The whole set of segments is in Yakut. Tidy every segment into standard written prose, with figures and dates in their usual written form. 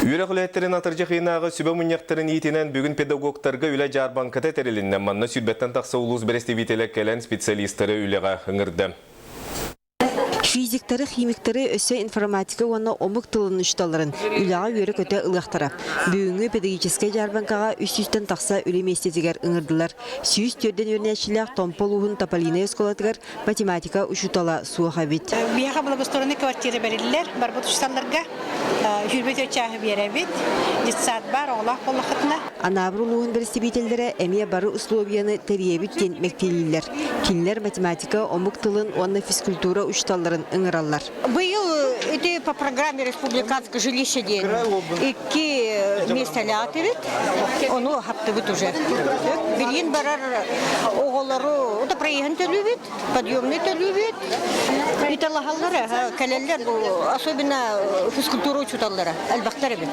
Үөрэх үлэһиттэрин атырдьах ыйынааҕы сүбэ мунньахтарын иитинэн бүгүн педагогтарга үлэ дьаарбаҥката тэрилиннэ. Манна сүүрбэттэн тахса улуус бэрэстэбиитэлэ кэлэн специалистары үлэҕэ ыҥырда. Физиктары, химиктары өссө информатика уонна омук тылын учууталларын үлэҕэ үөрэ-көтө ылыахтара. Бүгүҥҥү педагогическай дьаарбаҥкаҕа 300-тэн тахса үлэ миэстэтигэр ыҥырдылар. 104 үөрэнээччилээх Томпо улууһун Тополинай оскуолатыгар математика учуутала суох эбит. Биһиэхэ благоустроенный квартира бэриллэр барбыт учууталларга. 24 чааһы биэрэбит. Детсад баар, оҕолоох буоллаххытына. Анаабыр улууһун бэрэстэбиитэллэрэ эмиэ бары условияны тэрийэбит диэн мэктиэлииллэр. Кинилэр математика, омук тылын уонна физкультура учууталларын ыҥыраллар. Быйыл ити по программе республиканское жилище диэн икки миэстэлээх этибит. Ону хаптыбыт уже. Билигин барар оҕолору это проеһын төлүүбүт. Подъемный төлүүбүт. Италаһаллара кэлэллэр бу особенно физкультура учууталлара элбэхтэр эбит.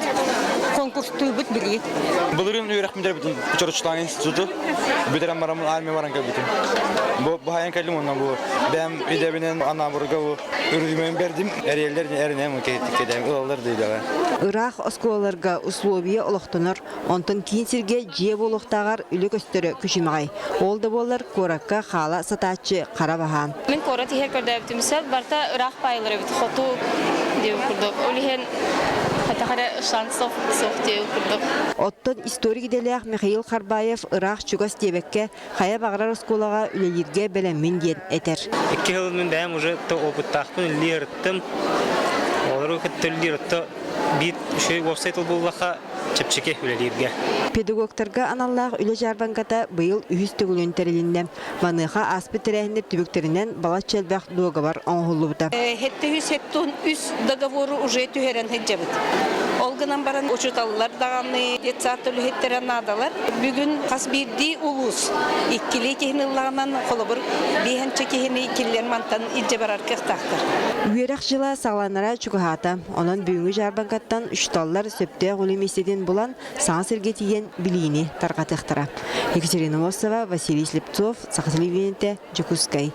Конкурстуубут билигин. Былырыын үөрэх бүтэрбитим Чорочтаан институту бүтэрэн бараммын армия баран кэлбитим. Бу баһайан кэллим уонна бу бэйэм идэбинэн Анаабырга бу үрдүмэн бердим. Эрийэллэр эринэм кэтэм ылаллар дииллэр. Ыраах оскуолаларга условия олохтонор Онтон киин сиргэ дьиэ буолуохтааҕар үлэ көстөрө күчүмэҕэй. Ол да буоллар куоракка хаала сатааччы хара баһаам. Мин куорат иһэр көрдөөбүтүм сөп, барыта ыраах паайылар эбит, хоту диэбит курдук. Ол иһин хайдах эрэ шансов суох диэбит курдук. Оттон историк идэлээх Михаил Харбаев ыраах-чугас диэбэккэ, хайа баҕарар оскуолаҕа үлэлииргэ бэлэммин диэн этэр. Икки сыл мин бэйэм уже опыттаахпын үлэлии ырыттым. Олору кытта үлэлиир отто биир үчүгэй уопсай тыл буллахха чэпчэки үлэлииргэ. Педагогтарга аналлаах үлэ дьаарбаҥката быйыл үһүс төгүлүн тэрилиннэ. Маныаха ааспыт тэрээһиннэр түмүктэринэн балачча элбэх дуогабар оҥоһуллубута. 773 договору уже түһэрэн сылдьабыт. Ол гынан баран учууталлар даҕаны детсад үлэһиттэрэ наадалар. Бүгүн хас биирдии улуус иккилии киһини ыллаҕынан холобур биэһэнчэ киһини киллэр мантан илдьэ барар кыахтаахтар. Үөрэх дьыла саҕаланара чугаһаата. Онон бүгүҥҥү дьаарбаҥкаттан учууталлар сөптөөх үлэ миэстэтин булан, саҥа сиргэ тиийэн билиини тарҕатыахтара. Екатерина Мосова, Василий Слепцов, Саха телевидениетэ, Дьокуускай.